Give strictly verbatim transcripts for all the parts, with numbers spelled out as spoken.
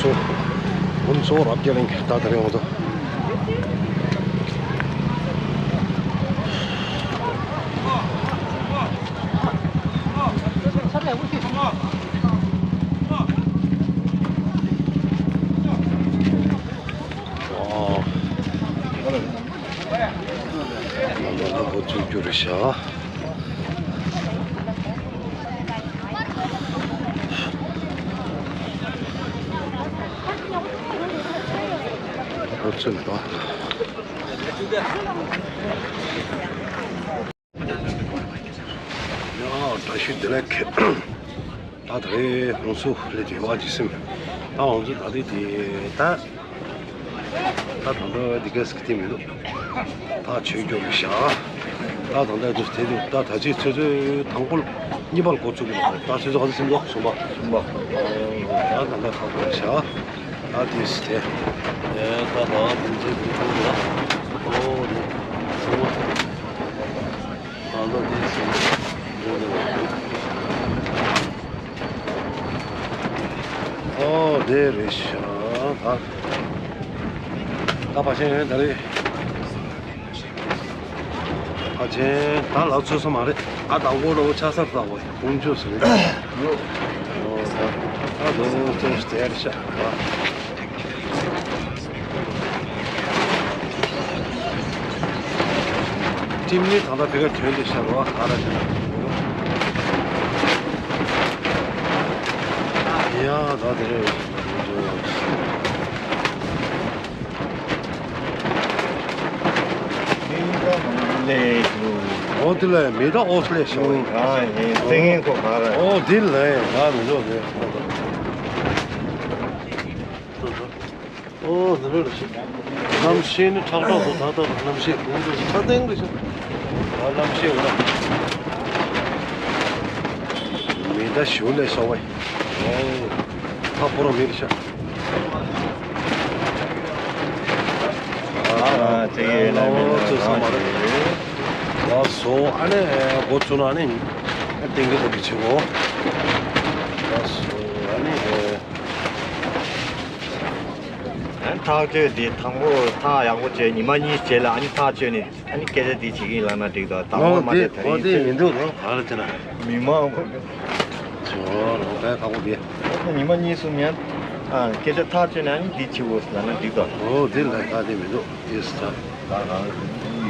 སོ། ཧུན་སོ་རབ་རྒྱ་གླིང་ད་དེ་རིང་འོང་དོ། འགོ་ཚུགས་རྒྱུ་རེད་ཤག་འགོ་ཚུགས་འདུག་ཡ། བཀྲ་ཤིས་བདེ་ལེགས། ད་ད་རེས་ཧུན་སུར་སླེབས་ཏེ་ཡོད་པ་ཅིག་སེམས། ད་ཧུན་སུར་ད་དེ་དེ་ད། ད་ད་ལྟ་འདི་ག་ཟེར་གི་དེ་མི་འདུག་ད་ཆོས་སྐྱོར་རེད་ཤག་ད་ད་ལྟ་འདི་དེ་འདུག་ད་ད་ཅི་ཚོད་ཚོད་དང་པོ་གཉིས་པ་ལ་འགོ་ཚུགས་ཀྱི་འདུག་ད་ཚོད་ཚོད་ག་ཚོད་ཟིན་འདུག་གསུམ་པ། གསུམ་པ། ད་ད་ལྟ་ཁག་པོ་རེད་ཤག་ད་དེ་སི་དེ། ཨེ་ད་ད་དེ་འདྲའི་དེ་འདུག་ཨོ་དེ་གསུམ་པ། ད་ལྟ་དེ་སི། ཨོ་དེ་རེད་ཤག་ད་ད་ཕ་ཆེན་ད་རེད། ཕ་ཆེན་ད་ལག་ཚོད་སོང་མ་རེད། ཨ་དང་པོ་ལོ་ཆ་སར་ལྟ་བ་ཡིན་ཀུན་སྤྱོད་ཟེར། ཨོ་ད་ད་ལོ་ཚོད་དེར་ཤག་ད། ཁྲིམས་ནི་ད་ལྟ་བེ་ག་ཐོན་ཏེ་ཤར་བ་ག་ར་ཅན། ཡ་ད་དེ་རེད། ཨོ་དེ་ལས་མི་ད་ཨོ་སི་ལེ་ཤོ། ཨོ་དེ་ལས་ང་མི་འཇོག་དེ། ཨོ་འདི་འདྲ་རེད་ཤག་གནམ་གཤིས་ནི་ཁྲག་ཁྲག་ཏུ་ད་ལྟ་གནམ་གཤིས་གོང་དུ་ཁྲ་ཐིང་རེད་ཤག་ད་གནམ་གཤིས་འོ་ན། མི་ད་ཞུ་ལས་ཤོག་བས། ཨོ། ད་ཕོ་རོ་མི་རེད་ཤག་ཨ་ཨ་དེ་ཡོད་ན་མི་ལ་ཚོད་ས་མ་རེད། ལགས་སོ་ཨ་ནི་འགོ་ཚུགས་ན་ནི་ཏིང་གི་ཏོག་གི་ཆེ་གོ་ལགས་སོ་ཨ་ནི། ཨ་ནི་ཐག་གཅོད་དེ་དང་པོ་ཐག་ཡག་པོ་བཅད་ཉི་མ་གཉིས་རྗེས་ལ་ཨ་ནི་ཐག་གཅོད་ནས་ཨ་ནི་སྐད་ཆ་དེ་བྱེད་ཀྱིན་ལབ་ན་འགྲིག་དོ། དང་པོ་མ་དེ་ད་རིང་ཨོ་དེ་མི་འདུག་ཨོ་ག་རེ་བྱས་ན། མི་མང་པོ་ཅོ་རོ་ད་ཁག་པོ་དེ། ཉི་མ་གཉིས་གསུམ་ཡང་ཨ་སྐད་ཆ་ཐག་གཅོད་ནས་ཨ་ནི་འདི་བྱེད་དགོས་ལབ་ན་འགྲིག་དོ། ཨོ་དེ་ལ་ད་དེ་མི་འདུག་དེ་ས། ད་གང་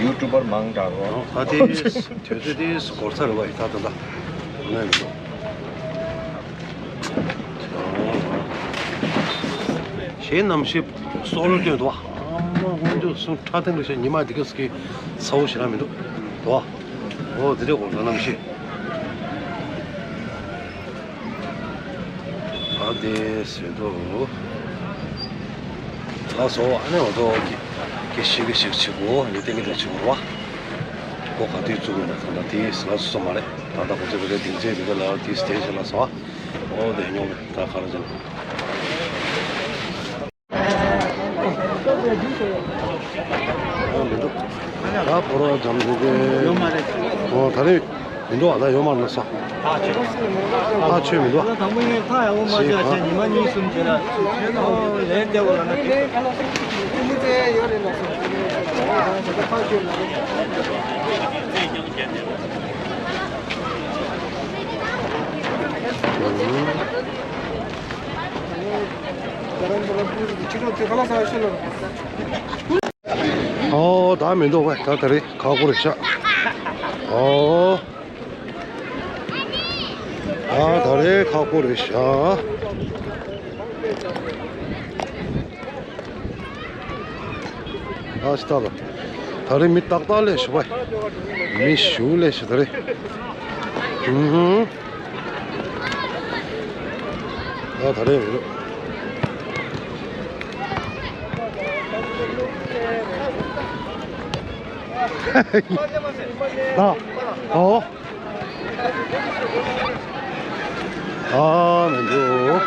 ཡུ་ཊུབ་པར་མང་དྲགས་རོ། ཨོ་ད་དེ་དུས་ཚོད་དེ་སྐོར་ས་རེད་བ་ཡི་ད་ད་ད་ང་མི་འདུག་གཞན་གནམ་གཤིས་སྲོ་ལོ་སྟོན་འདུག་ཨ་མ་དཀོན་མཆོག་གསུམ་ཁྲ་ཐིང་རེད་ཤག་ཉི་མ་འདི་ག་སྐྱིད་ཚ་བོ་ཞེ་དྲག་མི་འདུག་འདུག་ཨོ་དེ་འདྲའི་སྐོར་ལ་གནམ་གཤིས། ཨ་དེ་ཟེར་འདུག་ལགས་སོ་ཨ་ནི་འོ་དོ་ཀི་ཀི་ཤི་ཀི་ཤིག་ཆི་གོ་ཡི་ཏེ་ཀི་ཏེ་ཆི་གོ་ར་བ། ཁོ་ག་དུས་བཙུགས་ཡོད་ན་ད་ལྟ་དེ་ལགས་སོ་མ་རེད། ད་ལྟ་ཁོ་ཚོས་ཀི་ཏེ་དིང་ཚེ་འདི་ག་ལ་དེ་སྟེ་ཤི་ལགས་སོ། ཨོ་དེ་ཉོ་མེད་ད་ག་རེ་བྱས་ན། ཨོ་མི་འདུག་ད་ཕོ་རོག་འཇམ་དེ་དེ། ཡོད་མ་རེད། ཨོ་ད་རེས་མི་འདུག་ཨ་ད་ཡོད་མ་རེད་ས། ཐག་ཆོད་མི་འདུག་ད་དང་པོ་ངས་ཐག་ཡག་པོ་མ་ཆོད་ཨ་ཉི་མ་གཉིས་གསུམ་བྱས་ན་ཨོ་ལན་བདེ་བོ་ལ་ན་དེ། ཨོ་ད་མི་འདུག་བས་ད་ད་རེས་ཁག་པོ་རེད་ཤག་ཨོ་ད་ད་རེས་ཁག་པོ་རེད་ཤག་ཨ་ཤི་ད་ལ། ད་རེས་མི་ཏག་ཏག་ལས་ཞུ་བ། མི་ཞུ་ལས་ཞུ་ད་རེས། ཧུམ་ཧུམ། ཨ་ད་རེས་མི་རུ། ད། ཨོ། ཨ་མི་འདུག་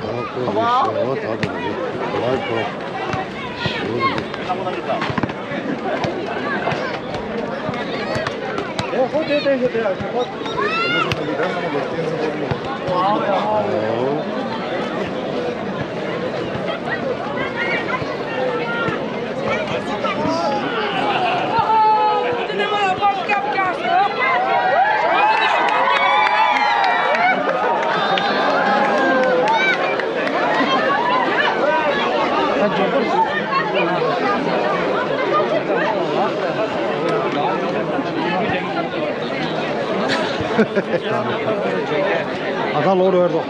ཨ་ཁོ་མི་ཤོག་ད་དུང་མི་ལ་ཁོ་ཤོག་འདུག་ཨོ་ཧོ་དེ་དེ་ཤོ་དེ་ཨ་ཁོ་ཁོ་དེ་དེ་ཤོ་དེ་ཨ་ཁོ་ཁོ་དེ་དེ་ཤོ་དེ་ཨ་ཁོ་ཁོ་དེ་དེ་ཤོ་ ཨ་ད་ལོག་འགྲོ་ཡར་དོ།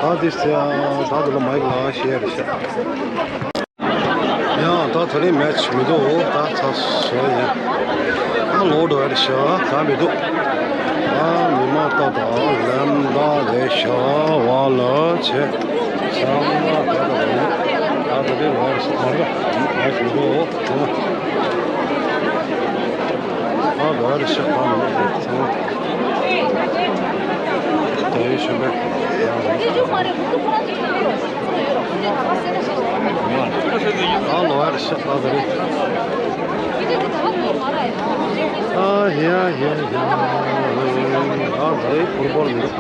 ད་འདི་ཟེར་ཡང་ད་འདི་ལ་མའིག་ལ་ཤེར་རེད་ཤག་ཡང་ད་ད་རེས་མེ་ཆི་མི་འདུག་ད་ཚ་ཟེར་ཡིན། ད་ལོག་འགྲོ་ཡ་རེད་ཤག་ད་མི་འདུག་ད་མི་མང་ཏག་ཏག་ལམ་ད་རེད་ཤག་བ་ལ་ཆེ། ཚང་མ་ད་ད་རེད། ད་ད་རེས་ལོག་རེད་ཤག་མ་རེད། མེ་ཆི་མི་འདུག་ད་ལོག་རེད་ཤག་ད་མི་འདུག་ཚང་མ། ད་ཡོད་ཤོད་པས། ཨ་ལོ་ཡར་ཤག་ད་ད་རེད། ཨ་ཡ་ཡ་ཡ། ཨ་ད་རེད་ཕུར་བོལ་མི་འདུག་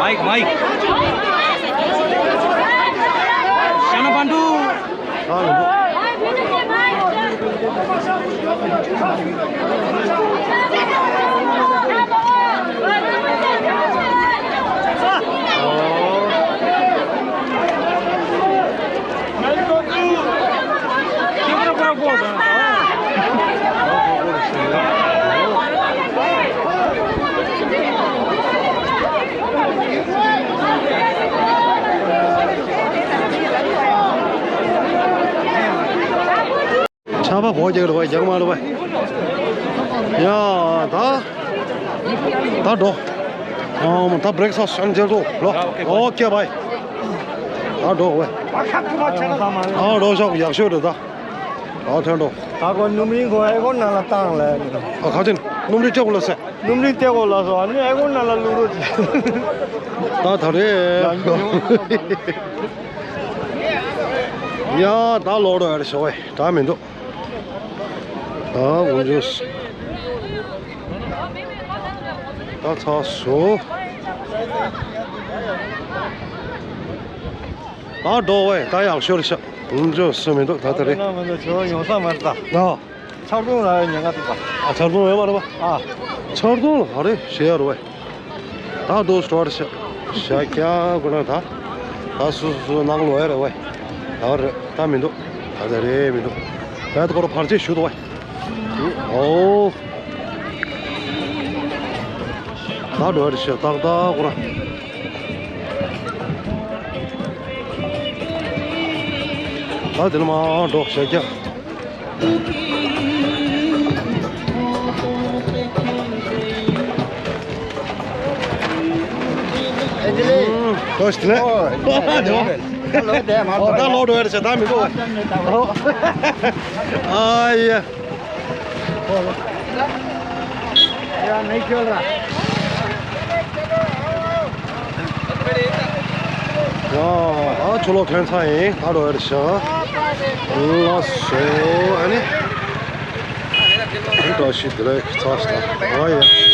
མའིག་མའིག་ཤ་ན་པན་ཏུ། ཆར་པ་བོ་རྒྱག་རུ་བ་རྒྱག་མ་རུ་བ། ཡ་ད་ད་འགྲོ། ཨོ་ད་བྷི་རེག་ཕ་སི་ཤང་མཇལ་དུ་ལོ། ཨོ་ཀེ་བའི། ད་འགྲོ་བས། ཨ་འགྲོ་ཤོག་ཡག་ཤོས་རེད་ད། ཨ་ཐོན་འགྲོ། ད་གོ་སྣུམ་རིན་གོ་ཨེ་གོ་ནང་ལ་བཏང་ལ། ཨ་ཁ་ཅན་སྣུམ་རིན་སྤྲད་གོ་ལ་སེ། སྣུམ་རིན་སྤྲད་གོ་ལ་སོ་ཨ་ནི་ཨེ་གོ་ནང་ལ་བླུག་རོགས་གྱིས། ད་ད་རེད། ཡ་ད་ལོག་རོགས་ཡ་རེད་ཞོགས་བས་དྲག་མི་འདུག་ད་འོང་འཇོག་ད་ཚ་སོ། ད་འགྲོ་བས་ད་ཡག་ཤོས་རེད་ཤག་འོང་འཇོག་སུ་མི་འདུག་ད་ད་རེད། ད་ང་ཚོ་ཡོང་ས་མ་རེད་ད། ཨ། ཆར་རྡུང་ལ་ཉེན་ཁ་འདུག་པ། ཨ་ཆར་རྡུང་ཡོད་མ་རེད་པ། ཨ། ཆར་རྡུང་ལ་ཧ་རེ་ཞེ་ཡ་རེད་བས། ད་དོ་སྟོར་ཤ་ཤ་ཀྱ་གོ་ན་ད། ད་སུ་སུ་ནང་ལོག་ཡ་རེད་བས། ད་རེད་ད་མི་འདུག་ད་ད་རེད་མི་འདུག་ད་ད་ཁོ་ར་ཕར་ཆེ་ཞུ་དོ་བས། ཨོ། ད་འགྲོ་ཡ་རེད་ཤ་ཏག་ཏག་གོ་ར། ད་དེ་ལ་མ་འགྲོ་ཤ་ཀྱ། ལོས་ལེ། ཨོ་ད་ལོ་འགྲོ་ཡ་རེད་ཤག་ད་མི་འགྲོ་བ། ཨ་ཡ། ཡ་ཨ་ཆུ་ལོག་ཐོན་ཚར་ཡིན། ད་འགྲོ་ཡ་རེད་ཤག་ལགས་སོ། ཨ་ནི། ཨ་ནི་བཀྲ་ཤིས་བདེ་ལེགས། ཚར་ཤག་ཨ་ཡ།